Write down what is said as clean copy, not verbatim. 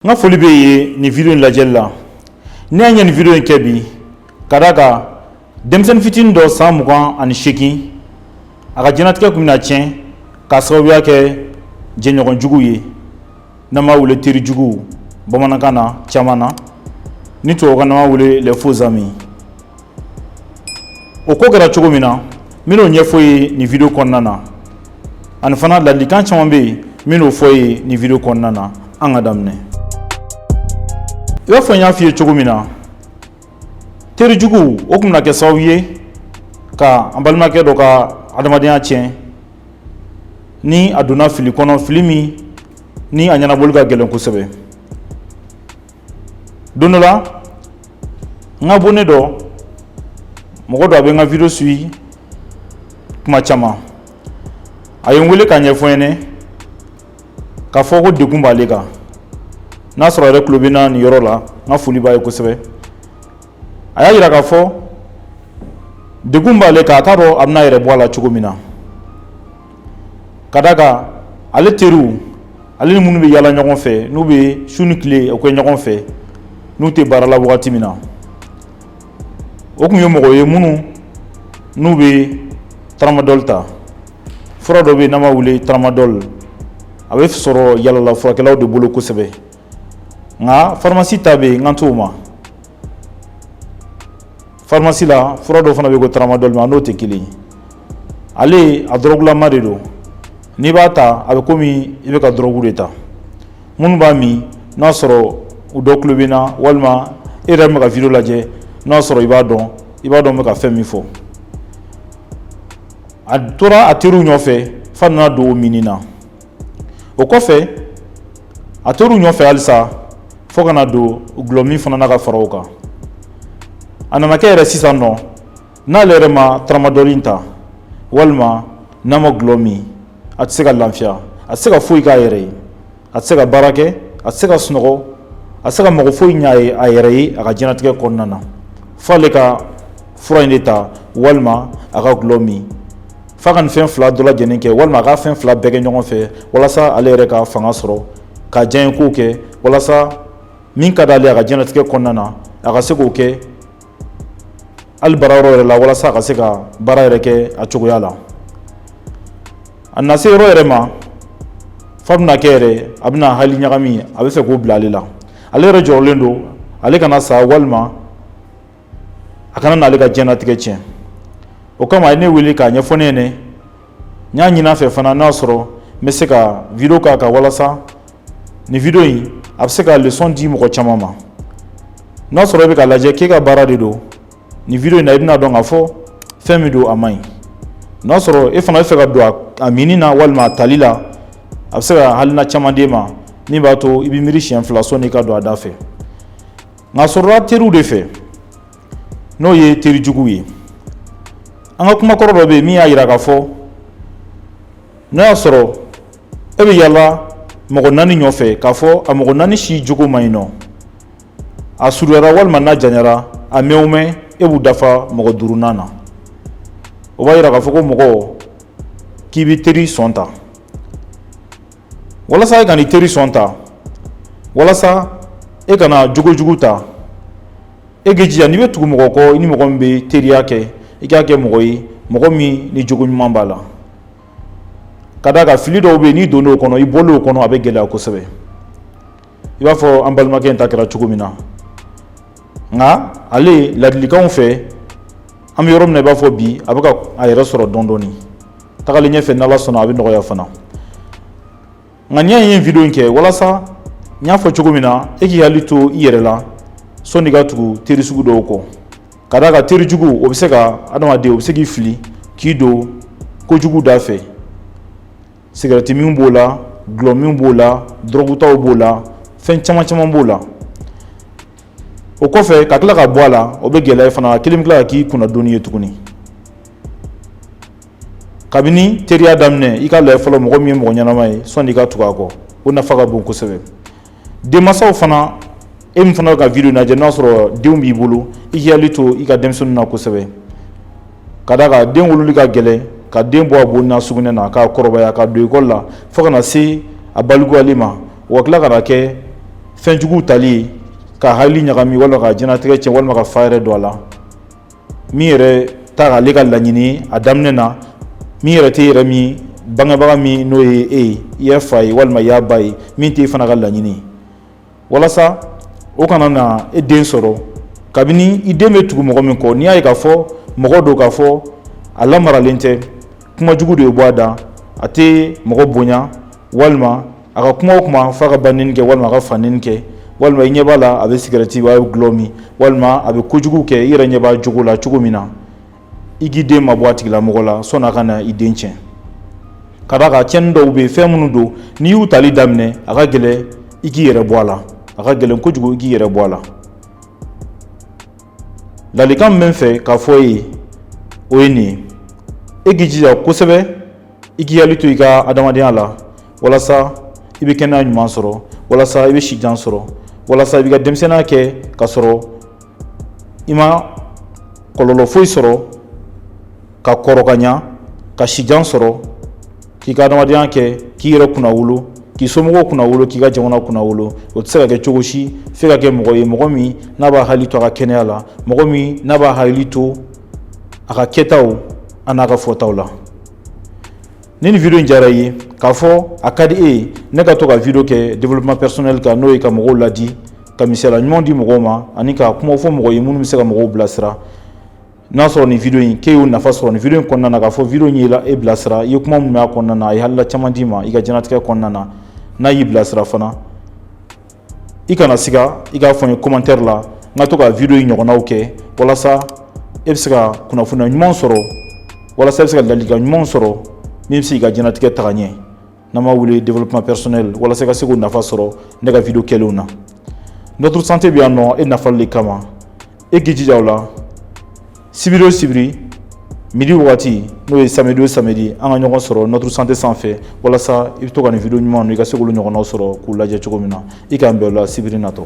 N ka foli bɛ ye nin video in lajɛli la. Ne y'a ɲɛ nin video in kɛ bi ka d'a kan denmisɛnnin fitinin dɔ san 28, a ka diɲɛlatigɛ tun bɛna tiɲɛ k'a sababuya kɛ jɛɲɔgɔn jugu ye, n'an b'a wele teri jugu bamanankan na caman na, ni tubabukan na b'a wele les faux amis. O ko kɛra cogo min na, n bɛn'o ɲɛfɔ ye nin video kɔnɔna na, ani fana ladilikan caman bɛ yen, n bɛn'o fɔ ye nin video kɔnɔna na. An ka daminɛ. I b'a fɔ n y'a f'i ye cogo min na, teri jugu o tun bɛna kɛ sababu ye ka an balimakɛ dɔ ka adamadenya tiɲɛ, ni a donna fili kɔnɔ, fili min ni a ɲɛnabɔli ka gɛlɛn kosɛbɛ. Don dɔ la, n ka abonné dɔ, mɔgɔ dɔ, a bɛ n ka video suit kuma caman, a ye n wele ka ɲɛfɔ n ɲɛnɛ k'a fɔ ko degun b'ale kan. N'a sɔrɔ a yɛrɛ tulo bɛ n na nin yɔrɔ la, n ka foli b'a ye kosɛbɛ. A y'a jira k'a fɔ degun b'ale kan, a t'a dɔn a bɛna a yɛrɛ bɔ a la cogo min na, ka d'a kan ale teriw, ale ni minnu bɛ yaala ɲɔgɔn fɛ, n'u bɛ su ni tile o kɛ ɲɔgɔn fɛ, n'u tɛ baara la wagati min na, o tun ye mɔgɔ ye minnu n'u bɛ tramadol ta. Fura dɔ bɛ yen n'an b'a wele tramadol, a bɛ sɔrɔ yalala furakɛlaw de bolo kosɛbɛ, nka pharmacie ta bɛ yen, n kan t'o ma. Pharmacie la, fura dɔ fana bɛ yen ko tramadol, mais n'o tɛ kelen ye. Ale a dɔrɔgulama de don. N'i b'a ta, a bɛ komi i bɛ ka dɔrɔgu de ta. Minnu b'a min, n'a sɔrɔ u dɔ tulo bɛ n na, walima e yɛrɛ bɛ ka video lajɛ, n'a sɔrɔ i b'a dɔn, i b'a dɔn n bɛ ka fɛn min fɔ. A tora a teriw nɔfɛ f'a nana don o minni na. O kɔfɛ, a teriw nɔfɛ halisa fo ka na don gulɔ min fana na ka fara o kan. A nana kɛ yɛrɛ sisan nɔ, n'ale yɛrɛ ma tramadol ta walima n'a ma gulɔ min, a tɛ se ka lafiya, a tɛ se ka foyi k'a yɛrɛ ye, a tɛ se ka baara kɛ, a tɛ se ka sunɔgɔ, a tɛ se ka mɔgɔ foyi ɲɛ a yɛrɛ ye a ka diɲɛlatigɛ kɔnɔna na, f'ale ka fura in de ta walima a ka gulɔ min, f'a ka nin fɛn fila dɔ lajɛlen kɛ, walima a ka fɛn fila bɛɛ kɛ ɲɔgɔn fɛ, walasa ale yɛrɛ ka fanga sɔrɔ ka diɲɛ kow kɛ, walasa min ka d'ale a ka diɲɛlatigɛ kɔnɔna na, a ka se k'o kɛ, hali baarayɔrɔ yɛrɛ la, walasa a ka se ka baara yɛrɛ kɛ a cogoya la. A nana se yɔrɔ yɛrɛ ma f'a bɛna kɛ yɛrɛ, a bɛna hali ɲagami, a bɛ fɛ k'o bila ale la. Ale yɛrɛ jɔrɔlen don ale kana sa walima a kana n'ale ka diɲɛlatigɛ tiɲɛ. O kama a ye ne wele k'a ɲɛfɔ ne ɲɛna. N y'a ɲini a fɛ fana, n'a sɔrɔ n bɛ se ka video k'a kan, walasa nin video in a bɛ se ka leçon di mɔgɔ caman ma. N'a sɔrɔ e bɛ ka lajɛ k'e ka baara de don, nin video in na i bɛna dɔn k'a fɔ fɛn min don, a man ɲi. N'a sɔrɔ e fana bɛ fɛ ka don a minni na walima a tali la, a bɛ se ka hakilina caman d'e ma min b'a to i bɛ miiri siɲɛ fila sɔnni i ka don a da fɛ. Nka a sɔrɔla teriw de fɛ, n'o ye teri juguw ye. An ka kumakɔrɔ dɔ bɛ yen min y'a jira k'a fɔ n'a y'a sɔrɔ e bɛ yaala mɔgɔ naani nɔfɛ, k'a fɔ a mɔgɔ naani si jogo man ɲi nɔ, a surunyara walima n'a janyara, a mɛn o mɛn, e b'u dafa mɔgɔ duurunan na. O b'a jira k'a fɔ ko mɔgɔ k'i bɛ teri sɔn ta. Walasa e ka n'i teri sɔn ta, walasa e kana jogojugu ta, e k'i jija n'i bɛ tugu mɔgɔ kɔ, i ni mɔgɔ min bɛ teriya kɛ, i k'a kɛ mɔgɔ ye, mɔgɔ min ni jogo ɲuman b'a la, ka d'a kan fili dɔw bɛ yen, n'i donn'o kɔnɔ, i bɔlen o kɔnɔ, a bɛ gɛlɛya kosɛbɛ, i b'a fɔ an balimakɛ in ta kɛra cogo min na. Nka ale ladilikanw fɛ, an bɛ yɔrɔ min na i b'a fɔ bi, a bɛ ka a yɛrɛ sɔrɔ dɔɔnin dɔɔnin tagalen ɲɛfɛ. N'Ala sɔnna, a bɛ nɔgɔya fana. Nka n'i y'a ye video in kɛ, walasa n y'a fɔ cogo min na, e k'i hakili to i yɛrɛ la sɔnni ka tugu teri sugu dɔw kɔ, ka d'a kan teri jugu o bɛ se ka adamaden, o bɛ se k'i fili k'i don kojugu da fɛ. Sigɛrɛti min b'o la, gulɔ min b'o la, dɔrɔgutaw b'o la, fɛn caman caman b'o la. O kɔfɛ, ka tila ka bɔ a la, o bɛ gɛlɛya fana. A kelen bɛ tila ka k'i kunna donni ye tuguni. Kabini teriya daminɛ, i ka lajɛ fɔlɔ mɔgɔ min ye mɔgɔ ɲɛnama ye sɔnni i ka tugu a kɔ. O nafa ka bon kosɛbɛ. Denmansaw fana, e min fana bɛ ka video lajɛ, n'a sɔrɔ denw b'i bolo, i k'i hakili to i ka denmisɛnninw na kosɛbɛ, ka d'a kan den wololi ka gɛlɛn, ka den bɔ a bo na sugunɛ na, k'a kɔrɔbaya, ka don ekɔli la, fo ka na se a balikuyali ma, o ka tila ka na kɛ fɛn juguw tali ye ka hakili ɲagami walima ka diɲɛnatigɛ tiɲɛ walima ka fa yɛrɛ don a la, min yɛrɛ t'a ale ka laɲini ye a daminɛ na, min yɛrɛ tɛ yɛrɛ min bangebaga min n'o ye e ye, i y'a fa ye walima i y'a ba ye, min t'e fana ka laɲini ye. Walasa o kana na e den sɔrɔ, kabini i den bɛ tugu mɔgɔ min kɔ, n'i y'a ye k'a fɔ mɔgɔ don k'a fɔ a lamaralen tɛ, kuma jugu de bɛ bɔ a da, a tɛ mɔgɔ bonya, walima a ka kuma o kuma f'a ka ba nɛni kɛ walima a ka fa nɛni kɛ, walima i ɲɛ b'a la a bɛ sigɛrɛti a bɛ gulɔ min, walima a bɛ kojugu kɛ, i yɛrɛ ɲɛ b'a jogo la cogo min na, i k'i den mabɔ a tigilamɔgɔ la sɔnni a ka na i den tiɲɛ. Ka d'a kan tiɲɛni dɔw bɛ yen, fɛn minnu don, n'i y'u tali daminɛ, a ka gɛlɛn i k'i yɛrɛ bɔ a la, a ka gɛlɛn kojugu i k'i yɛrɛ bɔ a la. Ladilikan min bɛ n fɛ k'a fɔ e ye, o ye nin ye: e k'i jija kosɛbɛ, i k'i hakili to i ka adamadenya la, walasa i bɛ kɛnɛya ɲuman sɔrɔ, walasa i bɛ si jan sɔrɔ, walasa i b'i ka denmisɛnninya kɛ ka sɔrɔ i ma kɔlɔlɔ foyi sɔrɔ, ka kɔrɔ ka ɲa, ka si jan sɔrɔ, k'i ka adamadenya kɛ, k'i yɛrɛ kunnawolo, k'i somɔgɔw kunnawolo, k'i ka jamana kunnawolo. O tɛ se ka kɛ cogo si f'e ka kɛ mɔgɔ ye, mɔgɔ min n'a b'a hakili to a ka kɛnɛya la, mɔgɔ min n'a b'a hakili to a ka kɛtaw a n'a ka fɔtaw la. Ni nin video in diyara i ye, k'a fɔ a ka di e ye ne ka to ka video kɛ développement personnel kan, n'o ye ka mɔgɔw ladi, ka misaliya ɲumanw di mɔgɔw ma, ani ka kumaw fɔ mɔgɔ ye minnu bɛ se ka mɔgɔw bilasira, n'a sɔrɔ nin video in k'e y'o nafa sɔrɔ nin video in kɔnɔna na, k'a fɔ video in ye e bilasira, i ye kuma min mɛn a kɔnɔna na, a ye hakilila caman d'i ma i ka diɲɛlatigɛ kɔnɔna na, n'a y'i bilasira fana, i kana siga i k'a fɔ n ye commentaire la, n ka to ka video in ɲɔgɔnnaw kɛ, walasa e bɛ se ka kunnafoniya ɲuman sɔrɔ, walasa e bɛ se ka ladilikan ɲumanw sɔrɔ min bɛ se k'i ka diɲɛlatigɛ taga ɲɛ, n'an b'a wele développement personnel, walasa i ka se k'o nafa sɔrɔ ne ka video kɛlenw na. Notre Santé bɛ yan nɔ e nafali de kama. E k'i jija o la, sibiri o sibiri midi wagati, n'o ye samedi o samedi, an ka ɲɔgɔn sɔrɔ Notre Santé sanfɛ, walasa i bɛ to ka nin video ɲuman i ka se k'olu ɲɔgɔnnaw sɔrɔ k'u lajɛ cogo min na. I k'an bɛn o la sibiri natɔ.